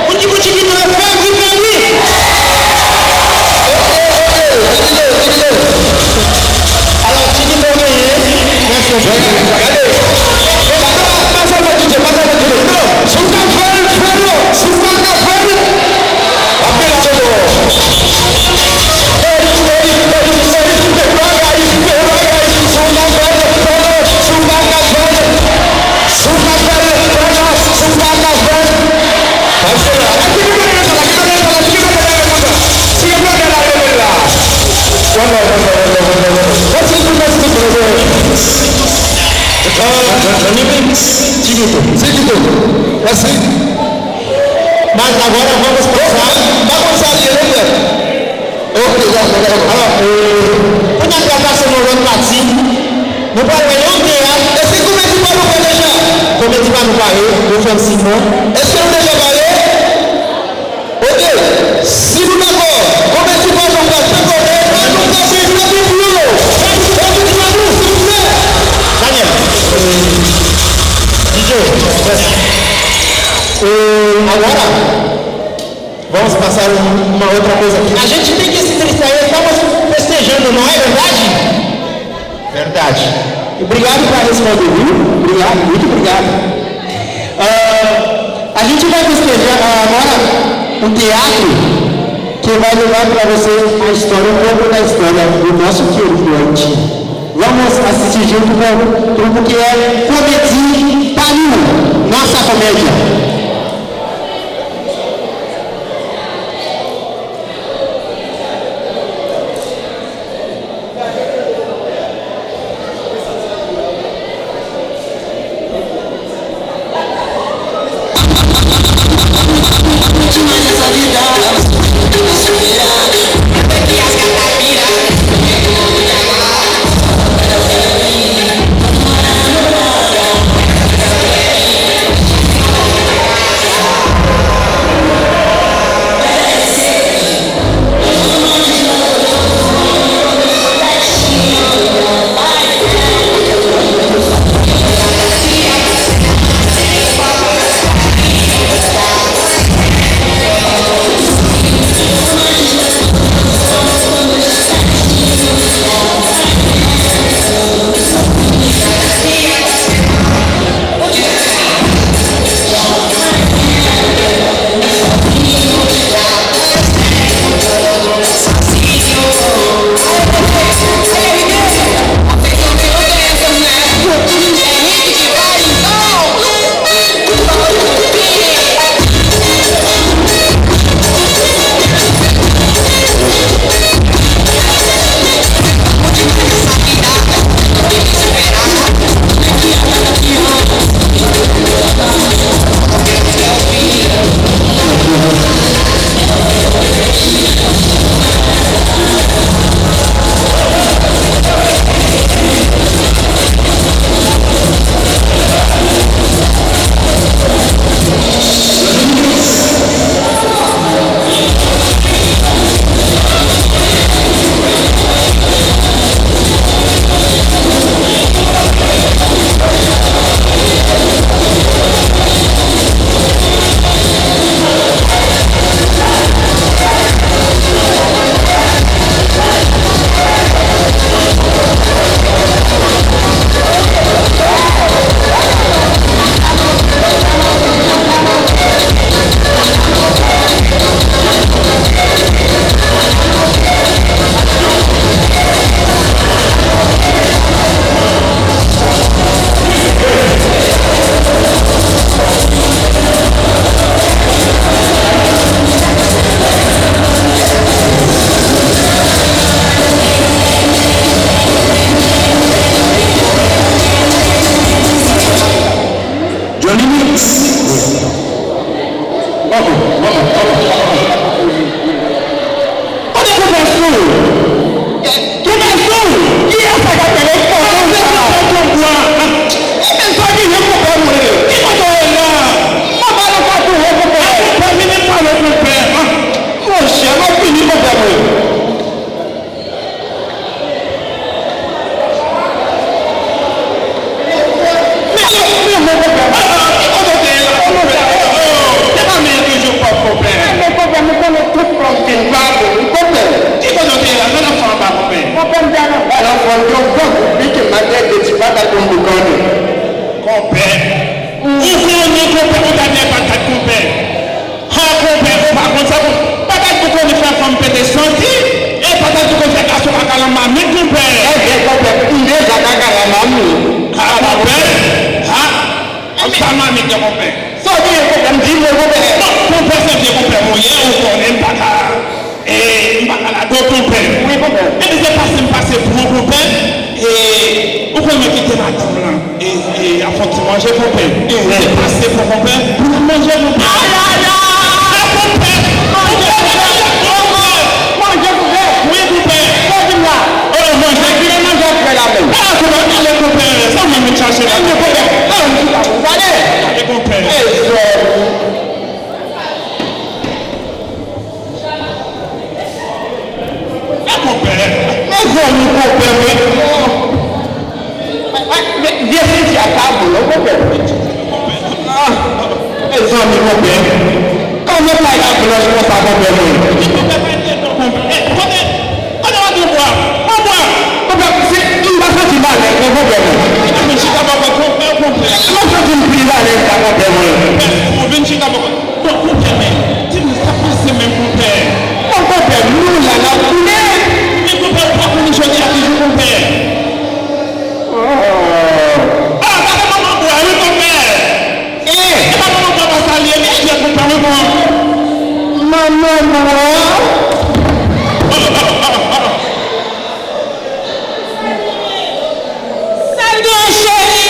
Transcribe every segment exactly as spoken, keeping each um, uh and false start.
Moun ki pou Chiquito, fè bri, fè bri. Ok, ok, Chiquito, Chiquito. Alò, Chiquito genyen. Gade. E pa, pa, pa sèlman D J, pa sèlman D J. Non, si w ka fè l, fè l. Si w pa ka fè l, w ap mete l deyò. Edi, Edi, Edi, Edi, fè bagay, fè bagay. Si w ka fè l, fè l. Si w pa ka fè l, si w pa ka fè l, fè l. Si w pa ka fè l, pase la. Ki kote l la, ki kote l la, ki kote l la, ki kote l la? Tire kote l la, kote l la. One love, one love, one love, one love, one love. Mèsi, mèsi, mèsi. Ah, Johnny Mix, Chiquito. Chiquito. Mèsi. Mas agora vamos passar. Pa konn sa l ye, non, frè? Ok, dakò, dakò. Alò, euh, kounye a n pral pase nan lòt pati. Nou pral wè yon teyat. Èske komedi pa nou pare deja? Komedi pa nou pare, yo fè m siy non. Èske nou deja pare? Ok. Si nou dakò, komedi pa nou pral dekote, an nou fè bri, fè bri pou yo. Fè bri, fè bri pou nou, silvouplè. Daniel, euh, D J, mèsi. Euh, agora, vamos passar uma outra coisa aqui. A gente tem que se distrair, estamos festejando, não é verdade? Verdade. Obrigado pra responder, viu? Obrigado, muito obrigado. Ah, a gente vai festejar agora um teatro que vai levar pra você a história, um pouco da história do nosso querido Haiti. Vamos assistir junto com o grupo que é Comedy Paniu, nossa comédia. Johnny Mix. Kote Konpè Sou? Konpè Sou? Kiyès sa k ap gade fòtò sa? Konpè Sou a? E men sa ki gen Konpè mwen? Ki kote w ye la? Mwen pale sa tou wè Konpè. Fè minit pale Konpè. Monchè, mwen fini Konpè mwen. Konpè, se pase pou konpè. Pou nou manje konpè. Alala! Sa konpè! Konpè, manje konpè! Manje konpè! Wi, konpè! Sa di m la? Oh, manje! Manje, manje ap fè la menm. Ah, konpè, ale konpè! Sa w vin chache la? Manje konpè! Ah, m chita pou sa, ale! Ale konpè! Mezanmi! Sa konpè? Mezanmi, konpè, men. Vye Senti a pa bon non, konpè. Ah, mezanmi, konpè. Kòman bagay la blanch konsa, konpè mwen? Konpè, pa enkyete non, konpè. Eh, konpè, konpè, pa gen bwa. Pran bwa. Konpè, se, m pa santi m alèz non, konpè mwen. Vin chita bò mwen, konpè, konpè. M pa santi m pi alèz la, konpè mwen. Konpè, vin chita bò mwen. Bon, konpè, men, di m sa pase menm, konpè. Bon, konpè, nou la, n ap koule. Men, konpè, ou pa konnen jodi a ki jou, konpè. Ah, gade manman bwa, wi, konpè. Eh! E pa manman bwa pa sa li ye, men, e konpè, wi, bon. Manman bwa? Sa l gen yon cheri,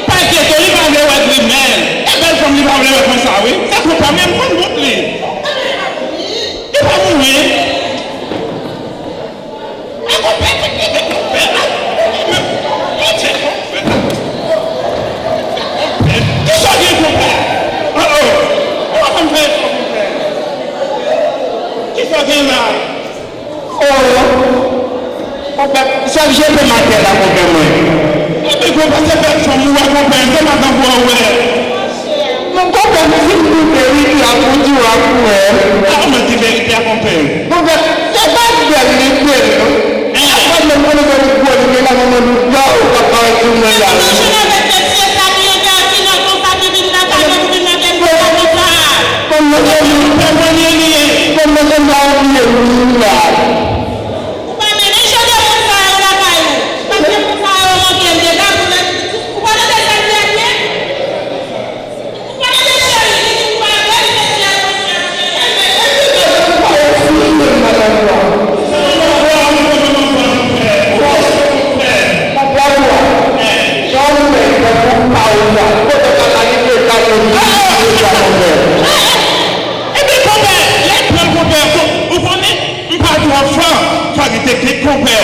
pa enkyete, li pa vle wè grimèl. E bèl fanm li pa vle wè konsa, wi. Se konpè, men m konn wout li. Li pa mouri. A konpè, konpè, konpè, konpè. Kisa w gen, konpè? Oh, oh. Ou pa konn fè efò, konpè. Kisa w gen la? Oh, konpè, sa k jete m atè la, konpè mwen. Epi konpè, se bèl fanm ou wè, konpè, se madanm ou wè. Men konpè, m fin goute wi, ki a pou di w a koulè. A, ou mèt di verite a, konpè. Konpè, se pa bèl li bèl non. Apa menm konnen se yon gwo li gen la, manman nou dò ou k ap parèt sou mwen la. Sa ki mache avèk mesye sa ki enpètinan konsa ki vin nan kay mwen, ki vin nan kay mwen konsa? Konn mwen se li. Konn mwen se li, li ye, li la. Ou pa mennen jan de moun sa yo lakay ou. Paske moun sa yo manke l deja, ou pa tande sa l di a byen? Ou pa tande cheri, li di ou pa vle l, mesye a konsa. Enben, epi de ou pa esplike m, madanm Bwa. Madanm Bwa, ou konn manman Bwa, konpè. Konpè Bwa, jan ou fè fè pou pa ou la. Kote w ka kalite, kalite, konpè. Epi konpè, lè pran konpè, ou konnen, m pa twò fò, fò gen teknik, konpè.